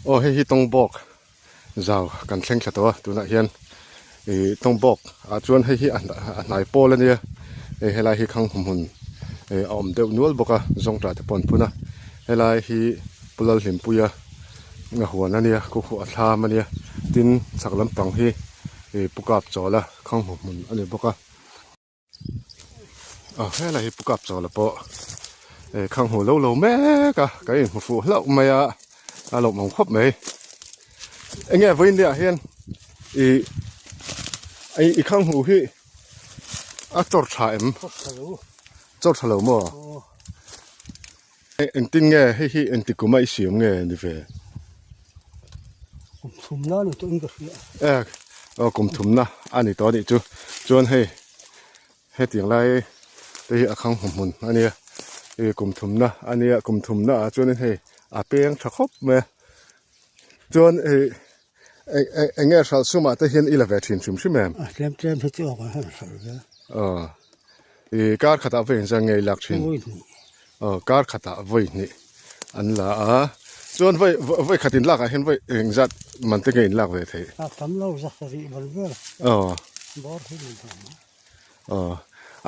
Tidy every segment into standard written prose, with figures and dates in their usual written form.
Aw hei hi tawngbawk zau kan thleng thla tawh a tunah hian ih tawngbawk ah chuan hei hi a hnai pawl a nia hei helai hi khang hmun ih a awm deuh nual bawk a zawngtah te pawh an phun a helai hi Pu Lalhlimpuia a huan a nia kawkhuh a thlam a nia tin chhak lampang hi ih Pu Kap Chawla khang hmun a ni bawk a. Aw helai hi pu kap chawla pawh eh khang hmu lo lo mek a ka inhmu fuh hlauh mai a a lawmawm khawp mai enge vawiin ah hian ih i khang hmu hi a chawr tha em chawr tha lo maw engtin nge hei hi engti kum a i siam nge ni ve kum thumna ani tawh in ka hria e aw kum thumna ani tawh anih chu chuan hei hetiang lai te hi a khang hmu hmun ania ih kum thumna ania kum thumna ah chuanin hei a peng tha khawp mai a chuan ih eng eng eng nge hralh sumah te hian i la ve thin hrim hrim em a tlem tlem hi chu a kan han hralh ve aw ih kar khatah vawi engzah nge i lak thin Aw kar khatah vawi hnih an la a chuan vawi vawi khat in lakah hian vawi engzat man te nge in lak ve theih a tam lo zak rih val vel aw bawr hi ni thei aw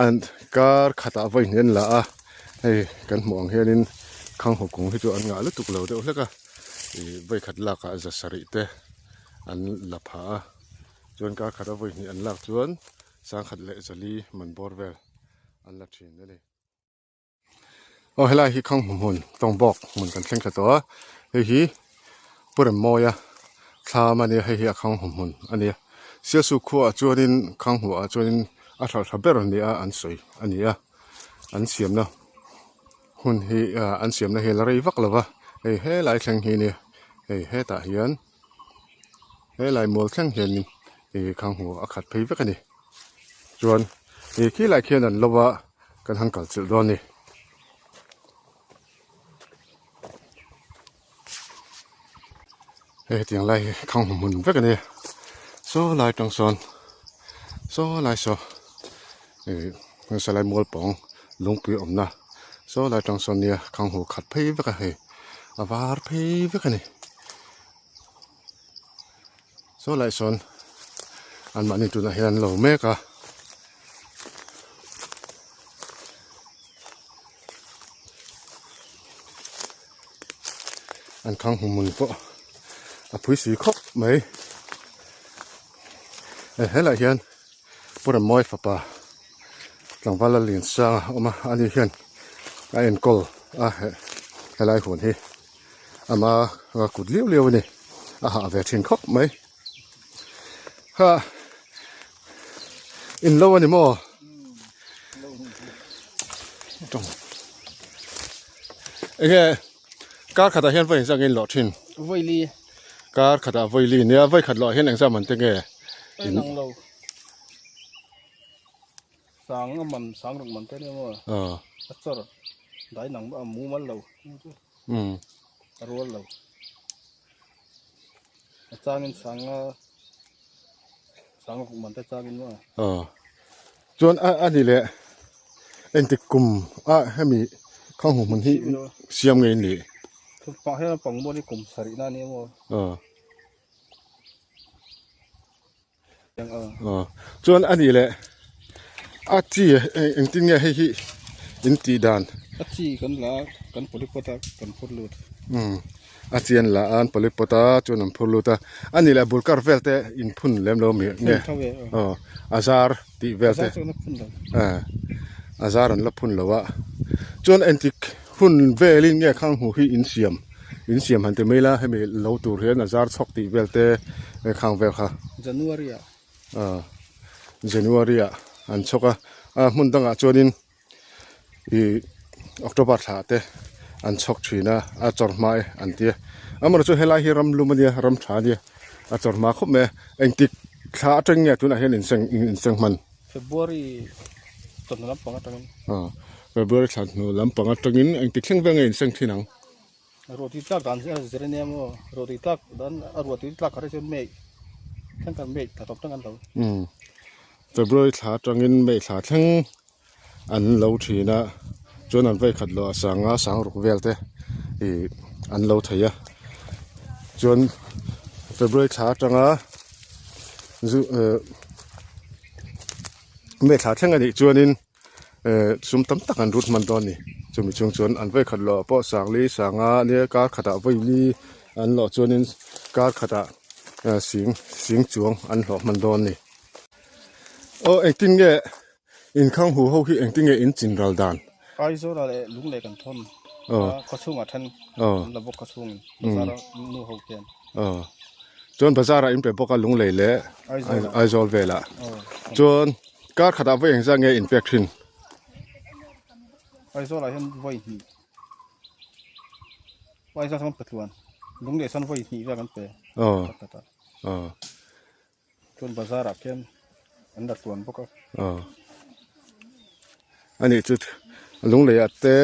an kar khatah vawi hnih an la a hei kan hmuh ang hianin khangho kung hi chu an ngah lutuk lo deuh hlek a ih vawi khat lakah za sarih te an la phah a chuan kar khata vawi hnih an lak chuan sangkhat leh zali man bawr vel an la thin a ni. Aw helai hi khang hmu hmun tawngbawk hmun kan thleng thla tawh a hei hi Pu Remmawia thlam a nia hei hi a khang hmu hmun a nia Sialsuk khuaah chuanin khang hmuhah chuanin a hralh tha ber a ni a an sawi a ni a an siamna hun hi ah an siamna hi a la rei vak lo va hei helai thleng hi a nia hei hetah hian helai mual thleng hianin ih khang hmu a khat phei vek a ni chuan ih khilai khian an lo a. Kan han kal chilh dawn a ni. Hei hetiang lai hi khang hmu hmun vek a ni. Saw lai tang sawn saw lai saw ih hmasa lai mual pawng lungpui awmna saw lai tang sawn nia khang hmu khat phei vek a hei a var phei vek a ni. Saw lai sawn anmahni tunah hian an lo mek a. An khang hmu hmun pawh a phui si khawp mai. E helaiah hian Pu Rammawi fapa tlangval a lian sang a awm a ani hian a enkawl a helai huan hi. Ama kut liau liau a ni a hah ve thin khawp mai ha in lo a ni maw tawng enge kar khatah hian vawi engzah nge in lawh thin vawi li kar khatah vawi li nia vawi khat lawh hian engzah man te nge in ang lo sang a man sang ruk man te nia maw a chawr dai nang a mumal lo a rual lo a changin sanga sang ruk man te changin maw chuan a a ni leh engtik kum a hemi khang hmu hmun hi siam ngei ni pang hian pang mual hi kum sarih na nia maw Aw chuan a nih leh a chi engtin nge hei hi in tih dan a chi kan la a kan polypot a kan phur lut umm a chi an la a an polypot a chuan an phur lut a a nih leh a bul kar vel te in phun lem lo mi nge aw a zar tih vel te a zar an la phun lo a chuan engtik hun velin nge khang hmuh hi in siam. In siam han ti mai la hemi lo tur hian a zar chhawk tih vel te khang vel kha. January ah. Ah January ah an chhawk a, a hmun dangah chuanin ih October thla te an chhawk thin a, a chawr hma e an ti a. Amaherawhchu chu helai hi ram lum a nia ram tha a nia a chawr hma khawp mai a, engtik thla atang nge tunah hian inseng inseng hman? February chawhnu lampang atangin. Ah February thla hnu lampang atangin engtik thleng vel nge inseng thin ang? Ruahtui tlak dan hi a zir ania maw? Ruahtui tlak dan a ruahtui tlak khat hi chuan May thleng kan May thla tawp thleng an lo. Umm February thla atangin May thla thleng an lo thin a chuan an vei khat lo a sanga sang ruk vel te ih an lo thei a. Chuan February thla atanga zu eh May thla thleng a nih chuanin eh sum tam tak an rut hman dawn a ni. Chumi chhung chuan an vawi khat lawh pawh sangli sanga nia kar khatah vawi li an lawh chuanin kar khatah eh sing sing chuang an hlawh hman dawn a ni. Aw engtin nge inkhang hu ho hi engtin nge in chin ral dan? Aizawla leh Lunglei kan thawn a khawchhungah then an la bawk khawchhungin bazar a nu ho khian. Aw chuan bazar ah in pe bawk a Lunglei leh Aizawl velah chuan kar khatah vawi engzah nge in pek thin? Aizawlah hian vawi hnih Aizawl chuan Patluan Lunglei chuan vawi hnih vel kan pe kar khatah. Aw. Chuan bazar ah khian an la tluan bawk a. Aw. Ani chu Lunglei ah te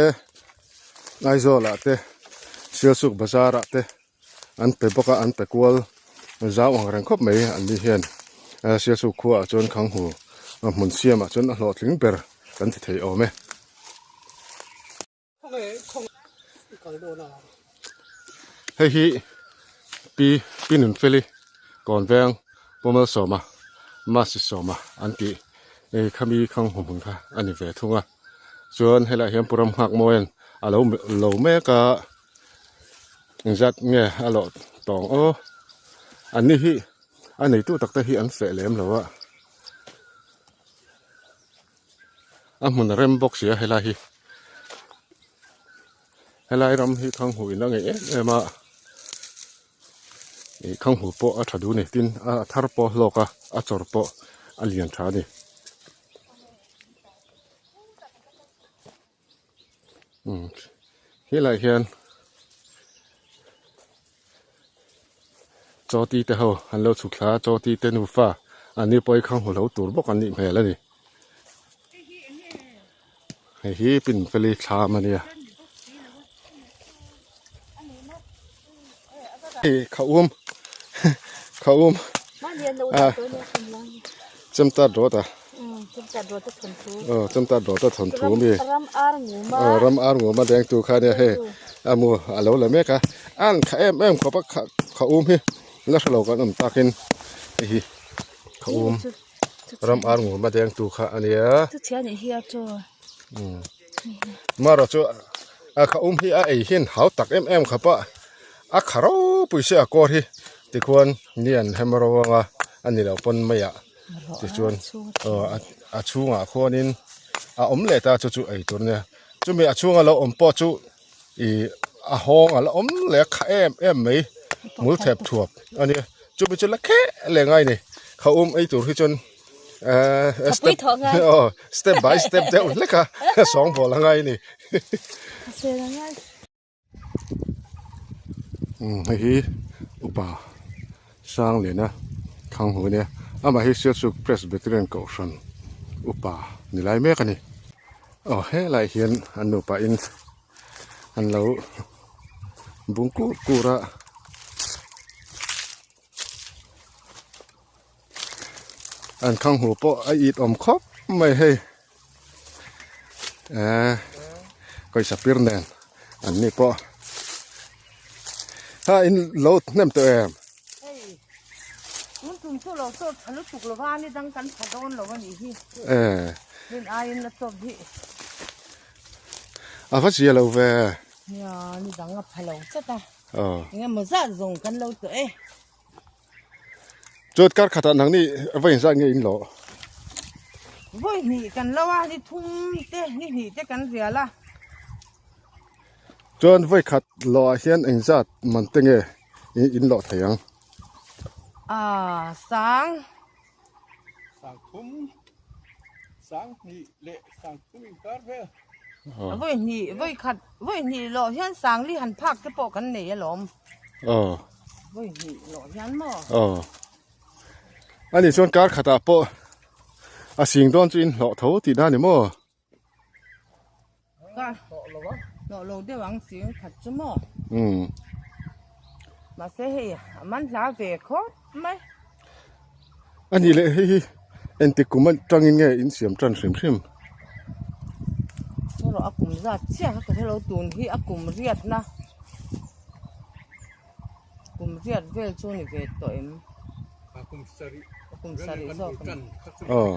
Aizawl ah te Sialsuk bazar ah te an pe bawk a an pe kual zau ang reng khawp mai an ni hian Sialsuk khua ah chuan Khanghu hmun siam ah chuan a hlawhtling ber kan ti thei awm e. Hei hi pi pi Nunfeli kawn veng Pawmal Sawma Masi Sawma an tih hei khami khang hmu hmun kha a ni ve thung a chuan helaiah hian Pu Ramnghakmawia'n a lo lo mek a engzat nge a lawh tawng aw an ni hi a neitu tak te hi an feh lem lo a. A hmun a rem bawk si a helai hi helai ram hi khanghu in a ngeih em em a ih khanghu pawh a tha duh a ni tin a thar pawh a hlawk a a chawr pawh a lian tha a ni. Umm helaiah hian chawti te ho an lo chhuk thla a chawti te nufa an ni pawh hi khang hmu lo tur bawk an nih hmel a ni hei hi pin feli thlam a nia hei kha um kha um a chemta dawt a aw chemta dawt a thawnthu ami aw ram ar ngum a deng tu kha ania hei a mu a lo la mek a an kha em em khawp a kha kha um hi la hre lo kan awm takin hei hi kha um ram ar ngum a deng tu kha ania marawh chu a kha um hi a ei hian hau tak em em khawp a a kha ropui se a kawr hi tikhuan ni an hem ro anga a ni loh pawn mai ah tichuan aw a chhungah khuanin a awm leh ta chu chu ei tur ania chumi a chhunga lo awm pawh chu ih a hawng a la awm leh a kha em em mai hmul thep thuap ania chumi chu la kheh leh ngai a ni kha um ei tur hi chuan ehh step aw step by step deuh hlek a sawngbawl a ngai a ni. Hei hi upa sang liana thang hu ania amah hi Sialsuk Presbyterian Kohhran upa ni lai mek a ni aw helaiah hian an nupa in an lo bung kur kur a. An khang hu pawh a it awm khawp mai hei ehh pawisa pir nen an ni pawh ha in lo hnem tawh em eh a va zia lo ve aw Chuan kar khatah nangni va inzah nge in lawh? Vawi hnih kan lo a, ni thum te, ni hnih te kan rial a. Chuan vawi khat lawhah hian engzat man te nge in lawh thei ang? Aaa sang. Sang thum, sang hnih leh sang thum inkar vel. Vawi hnih, vawi khat, vawi hnih lawh hian sang li han phak te pawh kan nei alawm. Aw. Vawi hnih lawh hian maw? Aw. Ani chuan kar khatah pawh a sing dawn chu in hlawh tho tih na ni maw? Ka hlawh lo a, hlawh lo deuh ang sing khat chu maw? Umm. Mahse hei a man hla ve khawp mai. Ani leh hei hi engtik kum atangin nge in siam tan hrim hrim? Erawh a kum zat chiah kha ka hre lo tun hi a kum riatna. Kum. riat vel chu ni ve tawh em? Kum sarih zawk a ni. Aw.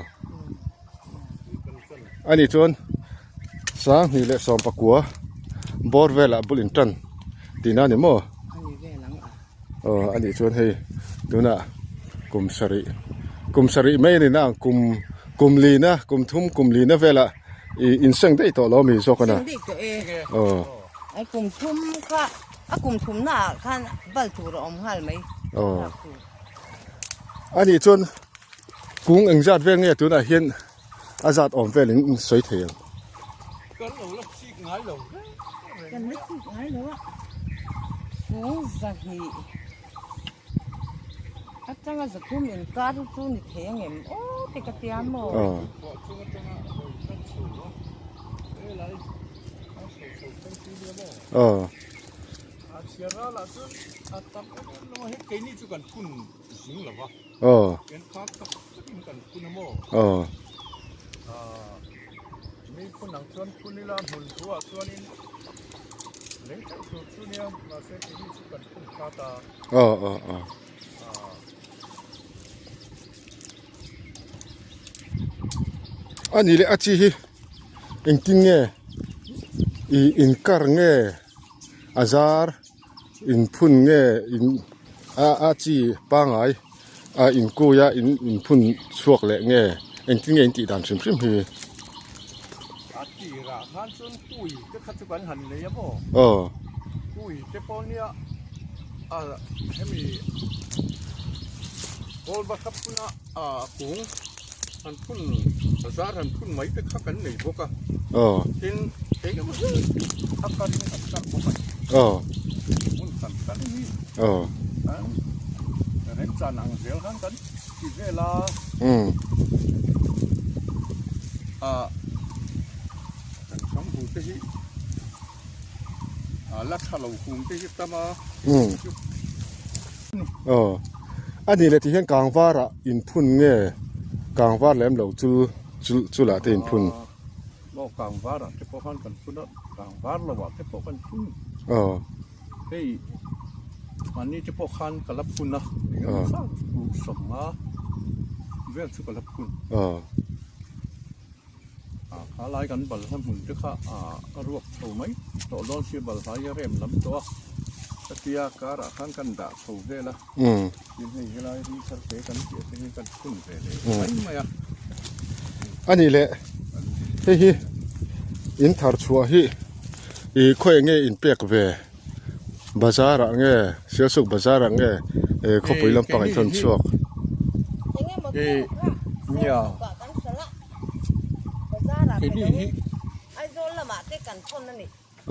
Ani chuan 2019 bawr velah bul in tan tihna a ni maw? Ani vel ang a. Aw ani chuan hei tunah kum sarih kum sarih mai a ni na ang kum kum lina kum thum kum lina velah ih inseng daih tawh lo a mi zawk a na. Seng daih tawh e. Aw. Ai kum thum kha a kum thumna ah khan bal tur a awm nghal mai. Aw. Ani chuan kung engzat vel nge tunah hian a zat awm vel in sawi thei ang. Kan lo la chik ngai lo reng reng. Kan la chik ngai lo a. Kung zahnih atanga zathum inkar chu ni thei ang em aw te ka tia maw. Aw. Aw. A chhiar ralah chuan a tam em em lo a, hei keini chu kan phun zing lo va. Aw. Kan khak tak takin kan phun a maw? Aw. Ah, mi phun ang chuan phun ila hmun thu ah chuanin lei teuh tur chu nia, mahse keini chu kan phun khat a. Aw aw aw. Ah. A nih leh a chi hi engtin nge ih inkar nge? A zar inphun nge in a a chi pangai a inkui a in inphun chhuak leh nge engtin nge intih dan hrim hrim hi. A tirah khan chuan kui te kha chu kan han nei a maw? Aw. Kui te pawh nia a hemi kawl bakha phuna a kung han phun bazar han phun mai te kha kan nei bawk a. Aw. Tin eng emaw zet a karin an kar bawk a ni. Aw. Hmun hran hran hi. Aw. An remchan ang zel khan kan ti vel a. Umm. A kan chhang hu te hi a la tha lo hum te hi tam a. Umm. Aw. A nih leh tihian kangvarah inphun nge kangvar lem lo chu chu chulah te inphun. Maw kangvarah te pawh khan kan phun a, kangvar lohah te pawh kan phun. Aw. Hei mahni te pawh khan ka la phun a, engemaw zat chu sawmnga vel chu ka la phun. Aw. A kha lai kan balhla hmun te kha a ruak chho mai tawh dawn sia balhla hi a rem lam tawh a hetia karah khan kan dah chho vel a tin hei helai hi tharte kan tih te hi kan phun ve leh mai mai a. A nih leh hei hi in thar chhuah hi ih khawiah nge in pek ve bazar ah nge Sialsuk bazar ah nge eh khawpui lampang in thawn chhuak.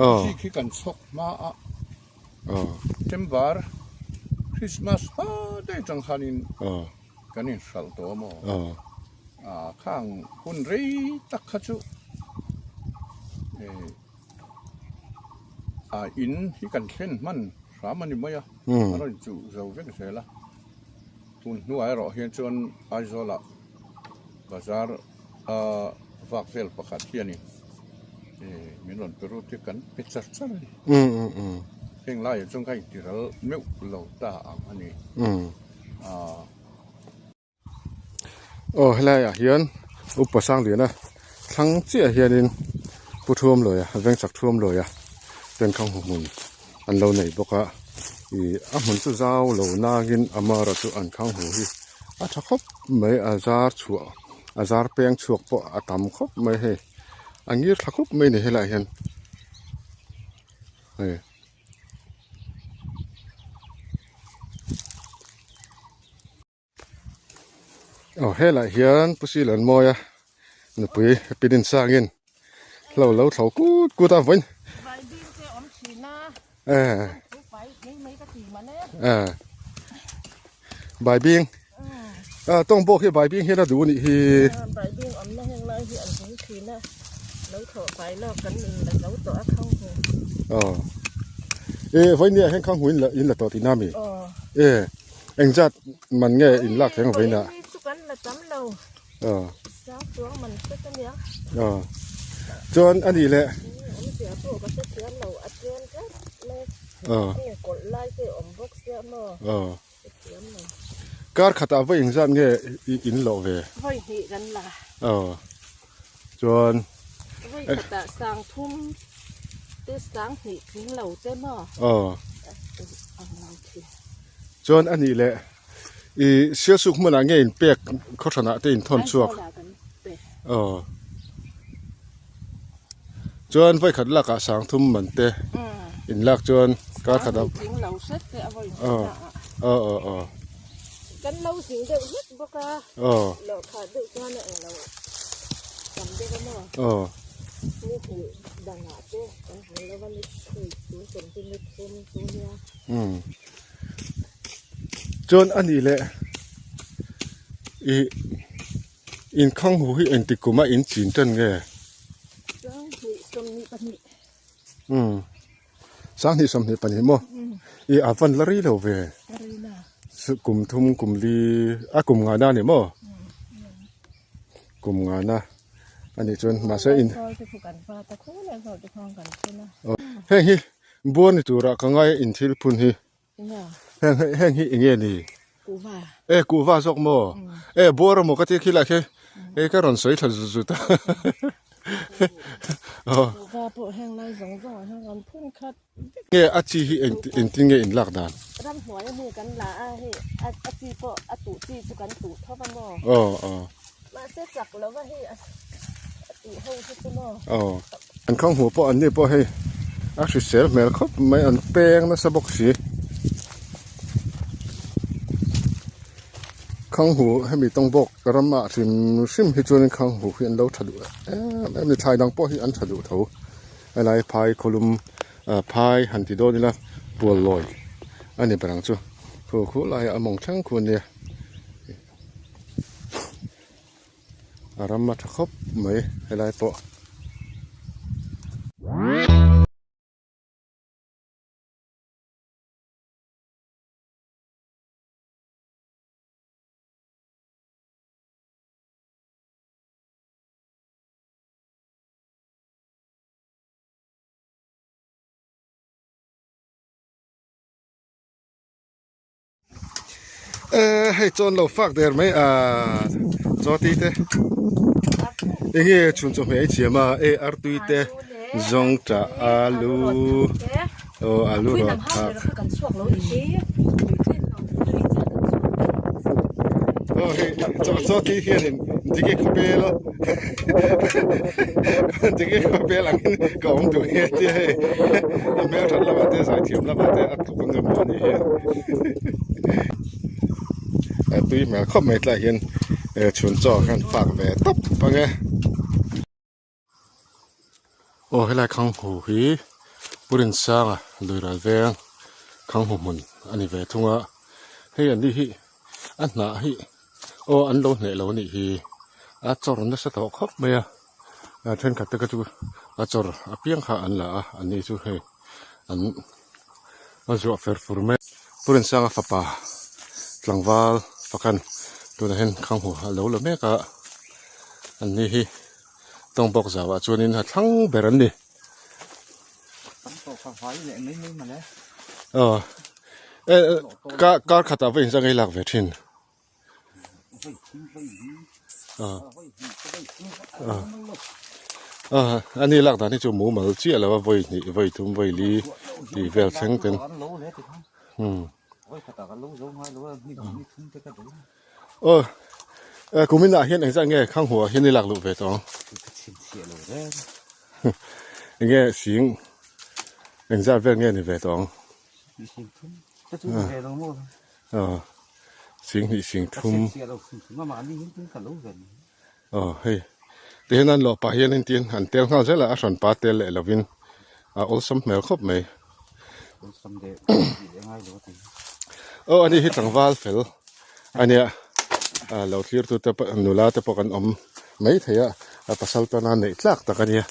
Aw. Khi kan chhawk hma a December Christmas hma daih atang khanin kan inhralh tawh a maw? Khang hun rei tak kha chu in hi kan thlen hman hram a ni mai a, a rawn chuh zo vek zel a. Tun hnuah erawh hian chuan Aizawlah bazar a vak vel pakhat hianin min rawn pe rut hi kan pe char char a ni. Heng laiah chuan ka intiral meuh lo ta ang a ni. Aw helaiah hian upa Sangliana thlang chiah hianin Pu Thuamluaia Vengchak Thuamluaia Penkhang hmun an lo nei bawk a ih a hmun chu zau lo nangin a mara chu an khang hu hi a tha khawp mai a zar chhuah a zar peng chhuak pawh a tam khawp mai hei a ngir thla khawp mai a ni helaiah hian hei. Aw helaiah hian Pu Silanmawia nupui pinin sangin hlo lo thlo kut kut a vawiin eh baibing ah tawng pawh khi baibing hian a duh a nih hi. Aw eh vawiin ni ah hian khang hmuh in la tawh tihna a mi eh. Engzat man nge in lak theng vawiin ah? Chu kan la tam lo. Aw. Sang chuang man hret a nia. Aw. Chuan a nih leh. Awmzia pawh ka hrethiam lo a tlem tlat mai. Aw. Kawlh lai te awm bawk sia maw. maw? Aw. Kar khatah vawi engzat nge i in loh ve? Vawi hnih kan la. Aw. Chuan. Vawi khatah sang thum te sang hnih tling lo te maw? Aw. Ang lo thin. Chuan a nih leh i Sialsuk hmunah nge in pek khawhranah te in thawn chhuak? Aizawl ah kan pe. Aw. Chuan vawi khat lakah sang thum man te in lak chuan kar khat ah aw aw aw aw Kan lo zing deuh hlek bawk a aw loh kha deuh chuan a englo tam deuh a maw aw ni hnih dangah te kan han lo va ni thui tun tum chu ni thum chu nia. Umm chuan a nih leh ih. Inkhang hu hi engtik kum a in chin tan nge? Sanghnih sawmhnih pahnih. Umm. Sanghnih sawmhnih pahnih maw? I a van la rei lo ve. La rei na. Kum thum kum li a kum ngana a ni maw? Kum ngana a nih chuan mahse in. Heng hi buar ni turah ka ngai in thil phun hi. Heng heng hi enge ni? Kuhva. E kuhva zawk maw? E buar amaw ka ti khi lah khi e ka rawn sawi thla zut zut a. Kuhva pawh heng lai zawng zawng ah hian rawn phun khat vek. Nge a chi hi engtin nge in lak dan? Ramhnuai a hei kan la a hei a chi pawh a tuh chi chu kan tuh tho va maw? Aw aw. Mahse chak lo va hei a tuh ho hi chu maw? Aw. An khang hmuh pawh an ni pawh hei a hrisel hmel khawp mai an peng nasa bawk si. Khang hmuh hemi tawng bawk ramah hrim hrim hi chuanin khang hmuh hi an lo tha duh em em a ni thlai dang pawh hi an tha duh tho helai phai khawlum ah phai han ti dawn ila pual lawi a ni ber ang chu khu khu laiah a mawng thleng khu a nia. A ram a tha khawp mai helai pawh. Eh hei chuan lo fak der mai a chaw ti te enge chhun chawhmeh a siam a e artui te zawngtah alu aw alu rawt thak aw hei chaw ti hianin dige khawpel a dige khawpel angin ka awm duh hi a tia hei a hmelthat lamah te zaithiam lamah te a tluk ang emaw anih hian a tui hmel khawp mai tlaiah hian chhun chaw khan fak ve tawp ang e. Aw helai khanghu hi Pu Rinsanga lui ral veng khanghu hmun a ni ve thung a hei an ni hi a hnah hi aw an lo hneh lo a nih hi a chawr nasa tawh khawp mai a thenkhat te kha chu a chawr apiang kha an la a an ni chu hei an a zuah fer fur mai. Pu Rinsanga fapa tlangval fakhan tunah hian khanghu a lo la mek a an ni hi. Tawng bawk zauah chuanin a thlang ber an ni. Aw e ka kar khatah vawi inzah ngei lak ve thin. Aw a ni lak dan hi chu mumal chiah lo a vawi hnih vawi thum vawi li tih vel thleng ten. Aw kumin ah hian engzah nge khang huah hian i lak luh ve tawh ang enge sing engzah vel nge ni ve tawh ang aw sing hnih sing thum aw hei tihian an lawh pah hian engtin an tel nghal zel a a hran pa tel leh lovin a awlsam hmel khawp mai aw ani hi tlangval fel ania lo thlir tu te pawh nula te pawh kan awm mai thei a a pasal tana neih tlak tak ania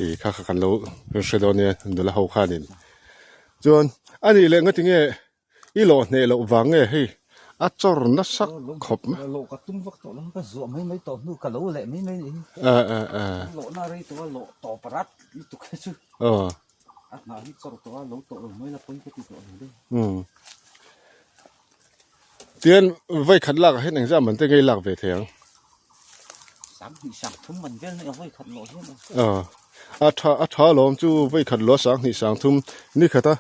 ih kha kha kan lo hre dawn nia nula ho khanin chuan ani leh ngatinge I lawh hneh loh vang nge hei a chawr nasa khawp mai. Lawh ka tum vak tawh lo ka zuah mai mai tawh hnu ka lo leh mai mai nih hi. Lawh na rei tawh a lawh tawp rat lutuk hi chu. A hnah hi chawr tawh a lo tawh lo mai la pawi ka ti tawh lo deuh. Tian vawi khat lak ah hian engzah man te ngei lak ve thei ang. Sanghnih sangthum man vel nia vawi khat lawh hian. Aw a tha a tha lawm chu vawi khat lawh sanghnih sangthum ni khat a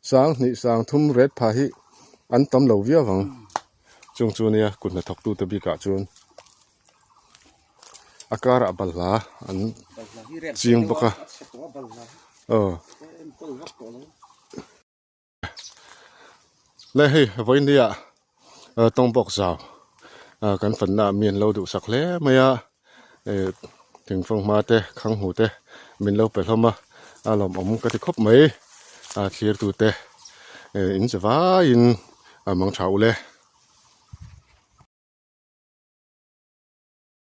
sanghnih sangthum ret pha hi an tam lo viau ang chung chu nia kut hnathawk tu te bik ah chuan a karah balhla an ching bawk a aw. Le hei vawinia tawng bawk zau kan fanna ah mi an lo duhsak hle mai a eh thingfang hma te khang hmu te min lo pe hlawm a a lawmawm ka ti khawp mai a thlir tu te eh in che vaiin a mang tha u le.